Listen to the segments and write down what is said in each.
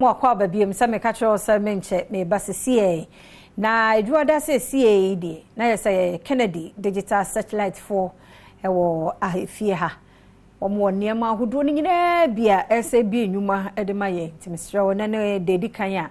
Mo akɔ aba biom sɛ meka kyerɛ wo sɛ menkyɛ meba sesiei. Na adwuma da sesiei deɛ na yɛ sɛ yɛyɛ Kennedy Digital Satellite foɔ ɛwɔ ahefie ha. Wɔn wɔ nneɛma ahodoɔ no nyinaa bi a ɛsɛ bi nnwuma de ma yɛn. Nti mesrɛ wo na ne deɛ di kan a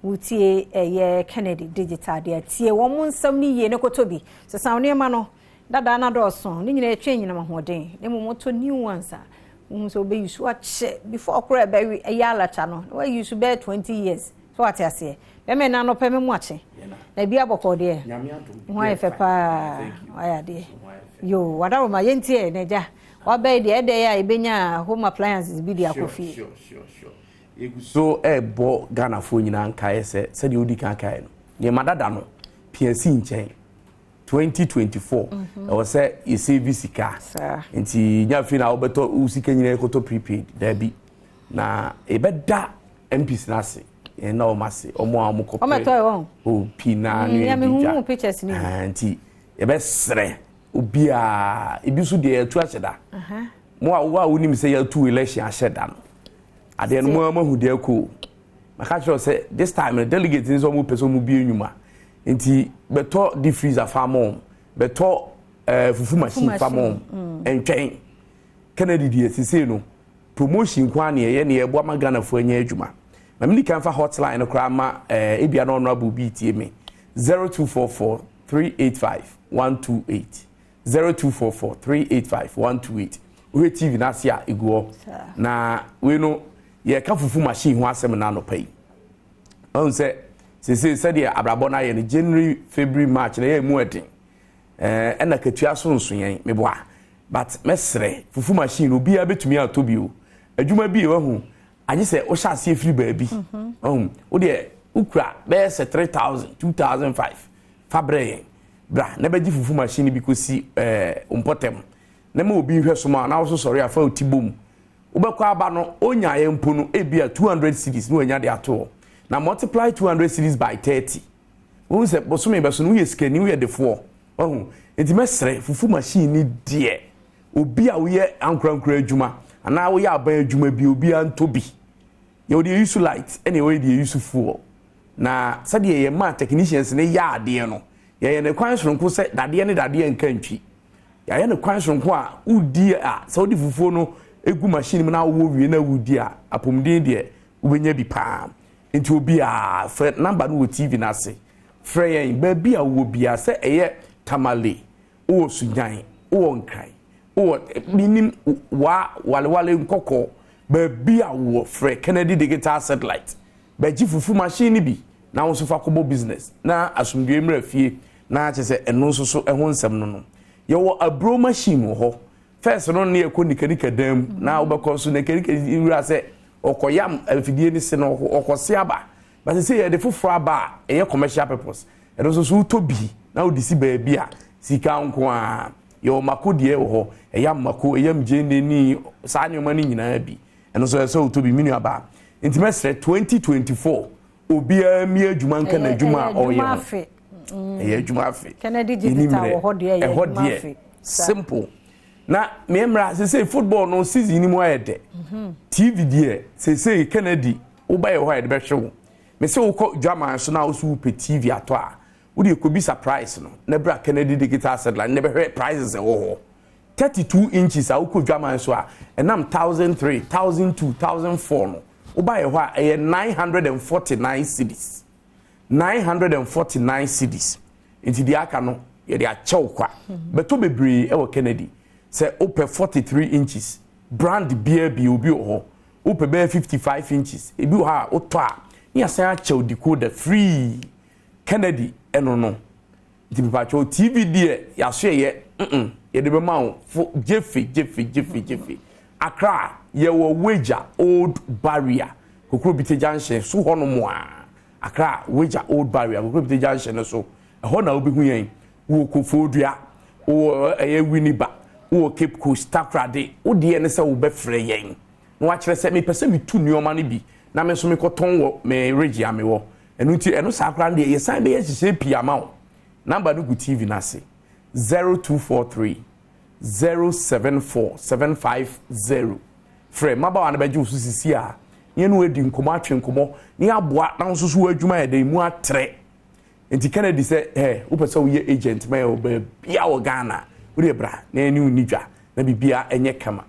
wotie ɛyɛ Kennedy Digital deɛ, tie wɔn nsɛm no yie ne kɔtɔ bi. Sesa wo nneɛma no dadaa no adɔɔso ne nyinaa ɛtwe nyinam ahoɔden na mmom wotɔ new ones a wohu sɛ wobɛyi so akyɛ before koraa ɛbɛwe ɛyɛ alakya no na wayi so bɛyɛ 20 years so wate aseɛ. Bɛmɛ na anɔpɛ me mu akye na ebi abɔkɔ deɛ ho ayɛ fɛ paa, wayɛ adeɛ yo wadaroma. Yɛntie na agya wabɛyɛ deɛ ɛdɛ yɛ a yɛbɛnya home appliances bi de akɔ fie. Yɛgu so ɛrebɔ Ghanafoɔ nyinaa nkaeɛ sɛ sɛdeɛ wodi kan kaeɛ no, nneɛma dada no piasi nkyɛn 2024 ɛwɔ sɛ yɛsave sika. Nti nya afei na wobɛtɔ wo sika nyinaa ɛkɔtɔ prepaid, daabi. Na yɛbɛda MPs no ase, yɛn na wɔn ase, wɔn a wɔn kɔpɛ Ɔmɛtɔ yɛ wɔn. O pii naa ne yɛn di dwa. Pictures ni. Nti yɛbɛsrɛ obiara, ebi nso deɛ yɛtu ahyɛ da. Mo a wo a wonim sɛ yɛatu election ahyɛ da no adeɛ no, mo a moahu deɛ kɔ maka kyerɛ sɛ this time no delegate ni sɛ ɔmo pɛ sɛ ɔmo bie nnwuma, nti bɛtɔ deep freezer fa ma wɔn, bɛtɔ fufu machine fa ma wɔn. Ntwɛn Kennedy deɛ sisei no promotion kwan ne yɛyɛ ne yɛboa ma Ghanafoɔ anya adwuma. Ma mi kan fa hotline no koraa ma ebia na ɔno abo bi tie me: 0244 385 128, 0244 385 128. Wohwɛ TV n'ase a egu hɔ. Na wei no yɛka fufu machine ho asɛm na anɔpa yi. Ɔn sɛ sese sɛdeɛ abrabɔ no ayɛ no, January, February, March na ɛyɛ mu ɛden, ɛna katua so nso yɛn meboa, but mɛsrɛ, fufu machine obiara bɛtumi atɔ bi o. Adwuma bi ewahu agye sɛ wohyɛ aseɛ firi baabi. Ɔhun wodeɛ wokura bɛyɛ sɛ 3,000, 2,500 fa brɛ yɛn, bra na bɛgye fufu machine bi kɔsi mpɔtɛm na ma obi nhwɛ so ma na woso sɔre afa oti bom. Wobɛkɔ aba no onya yɛn mpo no ebi a 200 cedis na wanya de ato hɔ. Na multiply 200 cedis by 30, wohu sɛ bosome bɛso no woyɛ sikani, woyɛ defoɔ. Ɔhu nti mɛsrɛ, fufu machine ni deɛ obi a woyɛ ankorankora adwuma anaa woyɛ aban adwuma bi, obiara ntɔ bi. Yɛwɔ deɛ use light ɛna yɛwɔ deɛ use fuel. Na sɛdeɛ yɛn maa technicians ne yɛ adeɛ no, yɛyɛ ne kwan soronko sɛ dadeɛ ne dadeɛ nka ntwi. Yɛayɛ ne kwan soronko a wodi a sɛ wode fufuo no egu machine mu na wowɔ wie na wodi a, apɔmuden deɛ wobɛnya bi paa. Nti obiara frɛ number no wɔ TV n'ase, frɛ yɛn baabi a wowɔ biara, sɛ ɛyɛ Tamale, wowɔ Sunyan, wowɔ Nkran, wowɔ minim waa Walewale, Nkɔkɔ, baabi a wowɔ, frɛ Kennedy Digital Satellite, bɛgye fufu machine no bi na wo nso fa kɔbɔ business na asomdwe mmerɛ fie. Na kyerɛ sɛ ɛno nso so ɛho nsɛm no yɛwɔ aburo machine wɔ hɔ. First no ne yɛkɔ nikanika dan mu na wobɛkɔ so nikanika wura sɛ ɔkɔyam afidie no se no ɔkɔse aba, but sɛ yɛde foforɔ aba a ɛyɛ commercial purpose. Ɛno nso so wotɔ bi na wode si baabi a sika nko a yɛwɔ mako deɛ wɔ hɔ, ɛyam mako, ɛyam gyeene ne saa nneɛma no nyinaa bi. Ɛno nso ɛsɛ wotɔ bi, me nua baa. Nti mɛsrɛ, 2024 obiara mi adwuma nka n'adwuma a ɔyɛ ho. Ɛyɛ adwuma afe. Kennedy Digital wɔ hɔ deɛ, ɛyɛ ɛhɔ adwuma deɛ afe. Simple. Na mmeɛmmerɛ sese football no season ni mu ayɛ dɛ. TV deɛ sese Kennedy woba yɛ hɔ a yɛde bɛhwɛ wo. Mese wokɔ dwaman so na woso wopɛ TV atɔ a, wode kɔbisa price no na bra Kennedy Digital Satellite na bɛhwɛ prices ɛwɔ hɔ. 32 inches a wokɔ dwaman so a ɛnam 1,300, 1,200, 1,400 no, woba yɛ hɔ a ɛyɛ 949 cedis, 949 cedis. Nti deɛ aka no yɛde akyɛw kwa. Bɛtɔ bebree ɛwɔ Kennedy. Sɛ wopɛ 43 inches, brand biara bi obi wɔ hɔ. Wopɛ bɛyɛ 55 inches, ebi wɔ hɔ a wotɔ a ne yɛsan akyɛw decoder free. Kennedy ɛno no. Nti mipatwɛw, TV deɛ yɛaso yɛ yɛde bɛma wo fo gyefe gyefe gyefe gyefe. Accra yɛwɔ Weija Old Barrier, Kokrobite Junction so hɔnom a. Accra, Weija Old Barrier, Kokrobite Junction no so ɛhɔ na wobɛhu yɛn. Wowɔ Koforidua, wowɔ ɛyɛ Winneba, wowɔ Cape Coast, Takoradi, wodeɛ ne sɛ wobɛfrɛ yɛn na wakyerɛ sɛ mepɛ sɛ metu nneɛma no bi na me nso mekɔtɔn wɔ me regye a mewɔ ɛno. Nti ɛno saa koraa no deɛ yɛsan bɛyɛ hyehyɛ pii ama wo. Number no gu TV no ase: 0243 074 750. Frɛ mmabaawa no bɛgye wo so sisi a. na yɛne wo adi nkɔmmɔ atwe nkɔmmɔ na yɛaboa na wo nso so w'adwuma yɛ dɛn mu atrɛ. Nti Kennedy sɛ ɛ wopɛ sɛ woyɛ agent ma yɛ wɔ baabia wɔ Ghana, wodeɛ bra na yɛne wo nni dwa na biribia ɛnyɛ kama.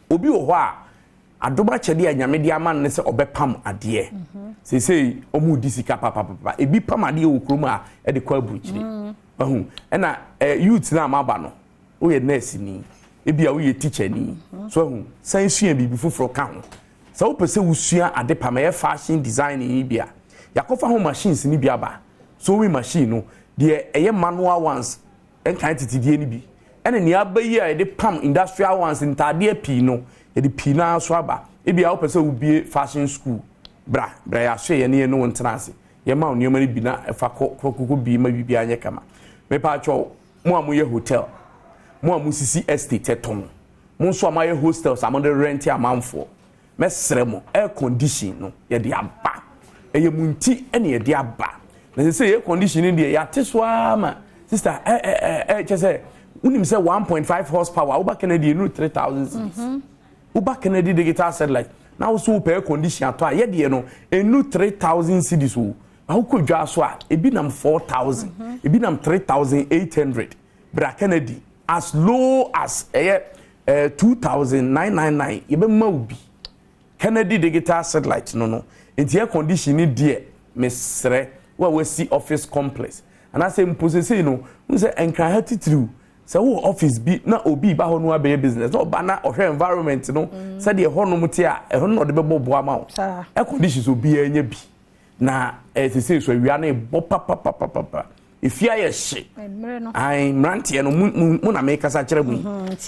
Obi wɔ hɔ a adom akyɛdeɛ a Nyame de ama no ne sɛ ɔbɛpam adeɛ. Mhm. Seesei ɔmo di sika papapapa. Ebi pam adeɛ wɔ kurom a ɛde kɔ aburukyire. Wahu? Ɛna eh, youth no a maba no, woyɛ nurse ni, ebi a woyɛ teacher ni. So ahu, san sua biribi foforɔ ka ho. Sɛ wopɛ sɛ wosua ade pam, ɛyɛ fashion design yi bi a, yɛakɔfa ho machines no bi aba. Sewing machine no, deɛ ɛyɛ manual ones, nkan tetedie no bi, ɛne nea aba yi a yɛde pam industrial ones, ntaadeɛ pii no, yɛde pii no ara so aba. Ebia wopɛ sɛ wobie fashion school, bra, bra yɛasoɛ yɛne yɛne wo ntena ase. Yɛma wo nneɛma no bi na ɛfa kɔ kɔ kɔ bi ma biribiara nyɛ kama. Mepaakyɛw, mo a moyɛ hotel, mo a mosisi estate tɔn, mo nso a moayɛ hostels a mode rente amanfoɔ, mɛsrɛ mo, air condition no yɛde aba. Ɛyɛ mo nti na yɛde aba. Na sɛ sɛ air condition no deɛ yɛate so ara ma sister ɛ ɛ ɛ kyɛ sɛ wonim sɛ 1.5 horsepower woba Kennedy ɛnuru 3000 cedis. Woba Kennedy digital satellite na wo so wopɛ air condition atɔ a yɛdeɛ no ɛnuru 3000 cedis o. Na wokɔ dwa so a ebi nam 4000, ebi nam 3800. Bra Kennedy as low as ɛyɛ 2999 yɛbɛma wo bi. Kennedy digital satellite no no nti air condition no deɛ mesrɛ wo a wasi office complex anaasɛ mpo sesei no wohu sɛ Nkran ha titiriw sɛ wowɔ office bi na obi ba hɔ no abɛyɛ business na ɔba na ɔhwɛ environment no sɛdeɛ ɛhɔnom te a ɛhɔ no na ɔde bɛbɔ boa ma wo. Air conditions obiara nya bi na sesei so awia no ebɔ papapapapa efie ayɛ hye. Ae mmeranteɛ no mo na mekasa kyerɛ mo yi,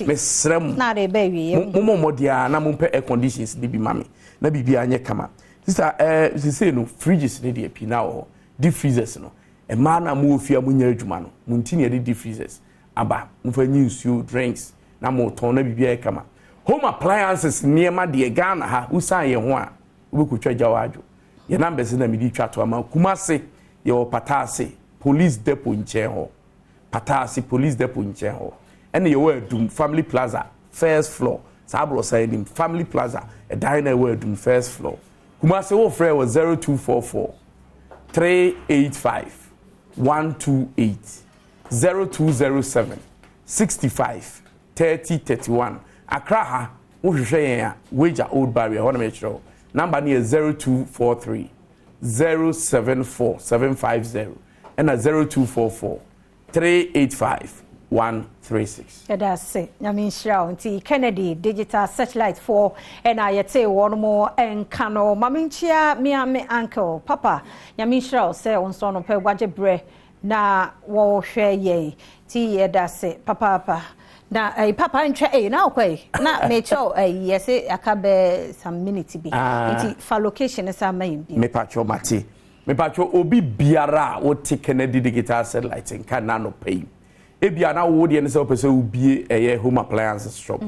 mesrɛ mo mommɔ mmɔden a na mompɛ air conditions de bi ma me na biribiara nyɛ kama. Sista sesei no fridges ne deɛ pii na wɔ hɔ, deep freezers no mmaa no a mowɔ fie a monyɛ adwuma no mo nti na yɛde deep freezers aba, momfa nyi nsuo drinks na motɔn na biribiara yɛ kama. Home appliances nneɛma deɛ Ghana ha wosan yɛn ho a wobɛkɔtwa gya wɔ adwo. Yɛn numbers na mede twa to ama. Kumase yɛwɔ Pataase Police Depot nkyɛn hɔ. Pataase Police Depot nkyɛn hɔ. Ɛna yɛwɔ Adum Family Plaza first floor. Saa aborɔsan anim Family Plaza ɛdan na ɛwɔ Adum first floor. Kumase wofrɛ wɔ 0244 385 128, 0207 65 30 31. Accra ha wohwehwɛ yɛn a Weija Old Barrier hɔ na mekyerɛ wo. Number no yɛ 0243 074 750 ɛna 0244 385 136. Yɛda ase, Nyame nhyira wo. Nti Kennedy Digital Satellite foɔ ɛna yɛtee wɔn mo nka no. Ma menkyia me a me uncle papa. Nyame nhyira wo sɛ wo nso anɔpa wagye berɛ na wɔhwɛ yɛn. Nti yɛda ase papaapa. Na ɛyi papa ntwa ɛyi na akɔ yi na mekyɛw ɛyi yɛse aka bɛ some minute bi. Nti fa location sa ma yɛn bi. Mepatwɔ mate. Mepatwɔ obi biara a wote Kennedy Digital Satellite nka na anɔpa yi. Ebia na wo deɛ ne sɛ wopɛ sɛ wobie ɛyɛ home appliances shop.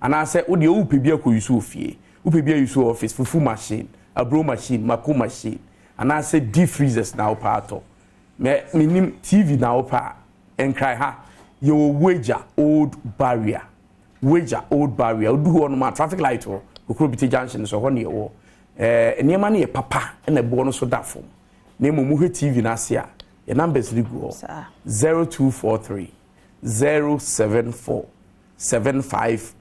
Anaasɛ wo deɛ wopɛ bi akɔ use wɔ fie. Wopɛ bi ayuse wɔ office, fufu machine, aburo machine, mako machine, anaasɛ deep freezers na wopɛ atɔ. Mɛ menim TV na wopɛ a, Nkran ha yɛwɔ Weija Old Barrier. Weija Old Barrier. Wodu hɔ nom a traffic light hɔ, Kokrobite junction so hɔ ne yɛwɔ. Nneɛma no yɛ papa na ɛboɔ no so da fam. Na mmom wohwɛ TV no ase a, yɛ numbers no gu hɔ. 0243 074 750.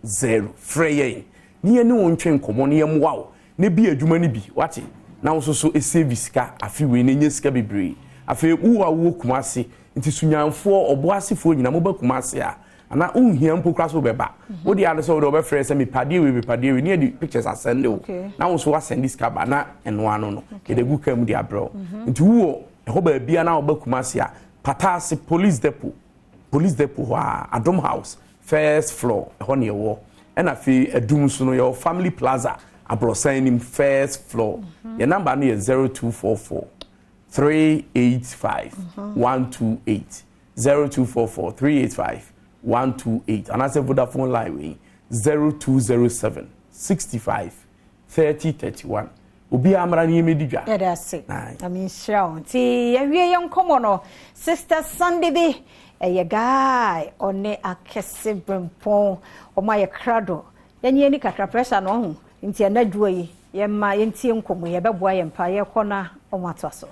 Frɛ yɛn na yɛne wo ntwe nkɔmmɔ na yɛmmoa wo na bi adwuma no bi, wate, na wo nso so save sika afe wei na nya sika bebree. Afei wo a wowɔ Kumase, nti Sunyanfoɔ, Ɔboasefoɔ nyinaa moba Kumase a, anaa wonhia mpo koraa sɛ wobɛba. Wo deɛ ara ne sɛ wode wɔbɛfrɛ sɛ mepɛ adeɛ wei, mepɛ adeɛ wei, na yɛde pictures asɛnde wo, na wo nso woasɛnde sika ba na ɛno ano no, yɛde agu kaa mu de abrɛ wo. Nti wowɔ ɛhɔ baabiara na woba Kumase a, Pataase Police Depot, Police Depot hɔ ara, Adom House, first floor, ɛhɔ na yɛwɔ. Ɛna afei Adum nso no, yɛwɔ Family Plaza, Aborɔsan anim, first floor. Yɛn number no yɛ 0244 385 128, 0244 385 128, anaasɛ Vodafone line wei 0207 65 30 31. Obiara mmra ne yɛmmɛdi dwa. Yɛda ase. Nyame nhyira wo. Nti yɛwie yɛn nkɔmmɔ no, Sister Sandy bi, ɛyɛ guy, ɔne Akɛse Brempɔn, wɔn ayɛ krado. Yɛnye ani kakra, pressure no ɔho, nti ɛnɛ adwuma yi. Yɛma yɛntie nkɔmmɔ, yɛbɛboa yɛn pa. Yɛkɔ na ɔmo atoa so.